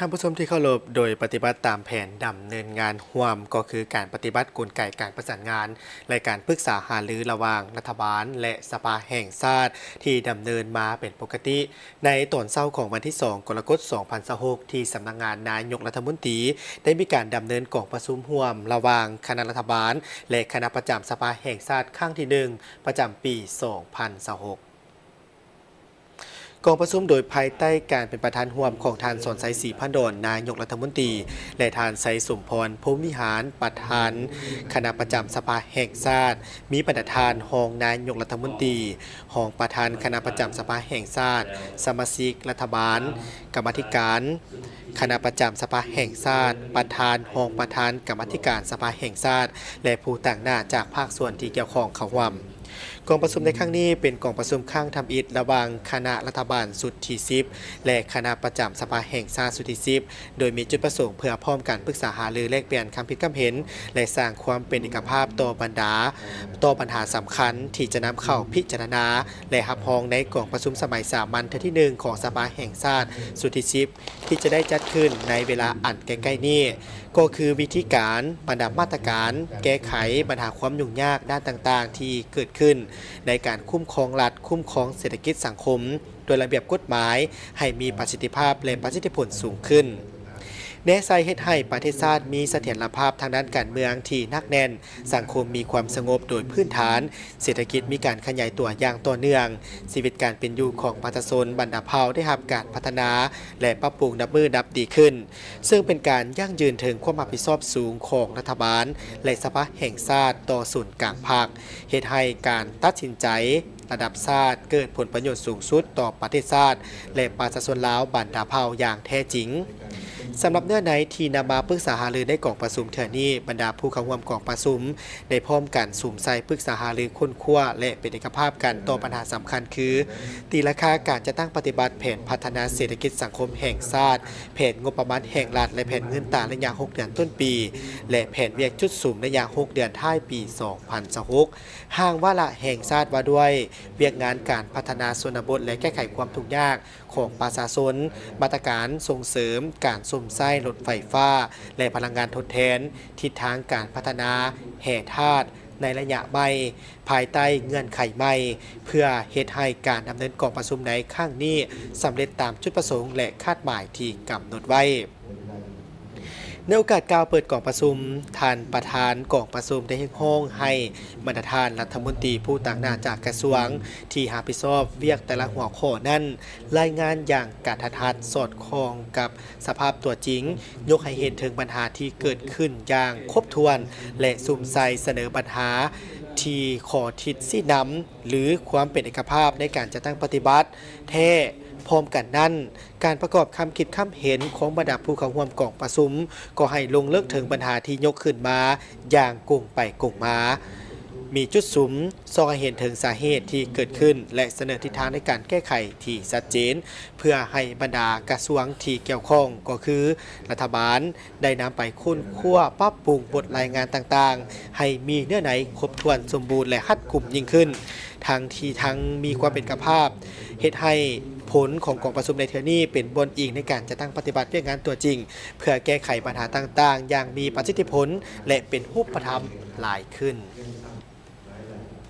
ທ່ານຜູ້ຊົມທີ່ເຄົາລົບ, ໂດຍປະຕິບັດຕາມແຜນດຳເນີນງານຮ່ວມ ກໍຄືການປະຕິບັດກົນໄກການປະສານງານ ແລະ ການປຶກສາຫາລືລະຫວ່າງລັດຖະບານ ແລະ ສະພາແຫ່ງຊາດ ທີ່ດຳເນີນມາເປັນປົກກະຕິ. ໃນຕອນເຊົ້າຂອງວັນທີສອງ ກໍລະກົດ ສອງພັນຊາວຫົກ ທີ່ສຳນັກງານນາຍົກລັດຖະມົນຕີ ໄດ້ມີການດຳເນີນກອງປະຊຸມຮ່ວມລະຫວ່າງຄະນະລັດຖະບານ ແລະ ຄະນະປະຈຳສະພາແຫ່ງຊາດຄັ້ງທີໜຶ່ງ ປະຈຳປີສອງພັນຊາວຫົກ. ກອງປະຊຸມໂດຍພາຍໃຕ້ການເປັນປະທານຮ່ວມຂອງທ່ານ ສອນໄຊ ສີພັນດອນ ນາຍົກລັດຖະມົນຕີ ແລະ ທ່ານ ໄຊສົມພອນ ພົມວິຫານ ປະທານຄະນະປະຈຳສະພາແຫ່ງຊາດ, ມີບັນດາທ່ານຮອງນາຍົກລັດຖະມົນຕີ, ຮອງປະທານຄະນະປະຈຳສະພາແຫ່ງຊາດ, ສະມາຊິກລັດຖະບານ, ກຳມາທິການຄະນະປະຈຳສະພາແຫ່ງຊາດ, ປະທານ, ຮອງປະທານກຳມາທິການສະພາແຫ່ງຊາດ ແລະ ຜູ້ຕາງໜ້າຈາກພາກສ່ວນທີ່ກ່ຽວຂ້ອງເຂົ້າຮ່ວມ. ກອງປະຊຸມໃນຄັ້ງນີ້ເປັນກອງປະຊຸມຄັ້ງທຳອິດລະຫວ່າງຄະນະລັດຖະບານຊຸດທີສິບ ແລະ ຄະນະປະຈຳສະພາແຫ່ງຊາດຊຸດທີສິບ ໂດຍມີຈຸດປະສົງເພື່ອພ້ອມກັນປຶກສາຫາລືແລກປ່ຽນຄຳຄິດຄຳເຫັນ ແລະ ສ້າງຄວາມເປັນເອກະພາບຕໍ່ບັນດາ, ຕໍ່ບັນຫາສຳຄັນທີ່ຈະນຳເຂົ້າພິຈາລະນາ ແລະ ຮັບຮອງໃນກອງປະຊຸມສະໄໝສາມັນເທື່ອທີໜຶ່ງຂອງສະພາແຫ່ງຊາດຊຸດທີສິບ ທີ່ຈະໄດ້ຈັດຂຶ້ນໃນເວລາອັນໃກ້ໆນີ້ ກໍຄືວິທີການ, ບັນດາມາດຕະການແກ້ໄຂບັນຫາຄວາມຫຍຸ້ງຍາກດ້ານຕ່າງໆທີ່ເກີດຂຶ້ນໃນການຄຸ້ມຄອງລັດ, ຄຸ້ມຄອງເສດຖະກິດສັງຄົມ ໂດຍລະບຽບກົດໝາຍໃຫ້ມີປະສິດທິພາບ ແລະ ປະສິດທິຜົນສູງຂຶ້ນ. ແນໃສ່ເຮັດໃຫ້ປະເທດຊາດມີສະຖຽນລະພາບທາງດ້ານການເມືອງທີ່ໜັກແໜ້ນ, ສັງຄົມມີຄວາມສະຫງົບໂດຍພື້ນຖານ, ເສດຖະກິດມີການຂະຫຍາຍຕົວຢ່າງຕໍ່ເນື່ອງ, ຊີວິດການເປັນຢູ່ຂອງປະຊາຊົນບັນດາເຜົ່າໄດ້ຮັບການພັດທະນາ ແລະ ປັບປຸງນັບມື້ນັບດີຂຶ້ນ, ເຊິ່ງເປັນການຢັ້ງຢືນເຖິງຄວາມຮັບຜິດຊອບສູງຂອງລັດຖະບານ ແລະ ສະພາແຫ່ງຊາດຕໍ່ສູນກາງພັກ, ເຮັດໃຫ້ການຕັດສິນໃຈ ລະດັບຊາດເກີດຜົນປະໂຫຍດສູງສຸດຕໍ່ປະເທດຊາດ ແລະ ປະຊາຊົນລາວບັນດາເຜົ່າຢ່າງແທ້ຈິງ. ສຳລັບເນື້ອໃນທີ່ນຳມາປຶກສາຫາລືໃນກອງປະຊຸມເທື່ອນີ້, ບັນດາຜູ້ເຂົ້າຮ່ວມກອງປະຊຸມໄດ້ພ້ອມກັນສຸມໃສ່ປຶກສາຫາລືຄົ້ນຄວ້າ ແລະ ເປັນເອກະພາບກັນຕໍ່ບັນຫາສຳຄັນຄື ຕີລາຄາການຈັດຕັ້ງປະຕິບັດແຜນພັດທະນາເສດຖະກິດສັງຄົມແຫ່ງຊາດ, ແຜນງົບປະມານແຫ່ງລັດ ແລະ ແຜນເງິນຕາໄລຍະຫົກເດືອນຕົ້ນປີ ແລະ ແຜນວຽກຈຸດສຸມໄລຍະຫົກເດືອນທ້າຍປີສອງພັນຊາວຫົກ, ຮ່າງວາລະແຫ່ງຊາດວ່າດ້ວຍວຽກງານການພັດທະນາຊົນນະບົດ ແລະ ແກ້ໄຂຄວາມທຸກຍາກຂອງປະຊາຊົນ, ມາດຕະການສົ່ງເສີມການຊົມໃຊ້ລົດໄຟຟ້າ ແລະ ພະລັງງານທົດແທນ, ທິດທາງການພັດທະນາແຮ່ທາດໃນໄລຍະໃໝ່ ພາຍໃຕ້ເງື່ອນໄຂໃໝ່ ເພື່ອເຮັດໃຫ້ການດຳເນີນກອງປະຊຸມໃນຄັ້ງນີ້ສຳເລັດຕາມຈຸດປະສົງ ແລະ ຄາດໝາຍທີ່ກຳນົດໄວ້. ໃນໂອກາດກ່າວເປີດກອງປະຊຸມ, ທ່ານປະທານກອງປະຊຸມໄດ້ຮຽກຮ້ອງໃຫ້ບັນດາທ່ານລັດຖະມົນຕີຜູ້ຕາງໜ້າຈາກກະຊວງທີ່ຮັບຜິດຊອບວຽກແຕ່ລະຫົວຂໍ້ນັ້ນ ລາຍງານຢ່າງກະທັດຮັດ, ສອດຄ່ອງກັບສະພາບຕົວຈິງ, ຍົກໃຫ້ເຫັນເຖິງບັນຫາທີ່ເກີດຂຶ້ນຢ່າງຄົບຖ້ວນ ແລະ ສຸມໃສ່ສະເໜີບັນຫາທີ່ຂໍ້ທິດຊີ້ນຳ ຫຼື ຄວາມເປັນເອກະພາບໃນການຈັດຕັ້ງປະຕິບັດແທ້. ພ້ອມກັນນັ້ນ, ການປະກອບຄຳຄິດຄຳເຫັນຂອງບັນດາຜູ້ເຂົ້າຮ່ວມກອງປະຊຸມ ກໍໃຫ້ລົງເລິກເຖິງບັນຫາທີ່ຍົກຂຶ້ນມາຢ່າງກົງໄປກົງມາ, ມີຈຸດສຸມ, ສ່ອງໃຫ້ເຫັນເຖິງສາເຫດທີ່ເກີດຂຶ້ນ ແລະ ສະເໜີທິດທາງໃນການແກ້ໄຂທີ່ຊັດເຈນ ເພື່ອໃຫ້ບັນດາກະຊວງທີ່ກ່ຽວຂ້ອງ ກໍຄືລັດຖະບານ ໄດ້ນຳໄປຄົ້ນຄວ້າປັບປຸງບົດລາຍງານຕ່າງໆ ໃຫ້ມີເນື້ອໃນຄົບຖ້ວນສົມບູນ ແລະ ຮັດກຸມຍິ່ງຂຶ້ນ, ທັງທີ່ທັງມີຄວາມເປັນເອກະພາບ, ເຮັດໃຫ້ຜົນຂອງກອງປະຊຸມໃນເທື່ອນີ້ເປັນບ່ອນອີງໃນການຈັດຕັ້ງປະຕິບັດວຽກງານຕົວຈິງ ເພື່ອແກ້ໄຂບັນຫາຕ່າງໆຢ່າງມີປະສິດທິຜົນ ແລະ ເປັນຮູບປະທຳຫຼາຍຂຶ້ນ.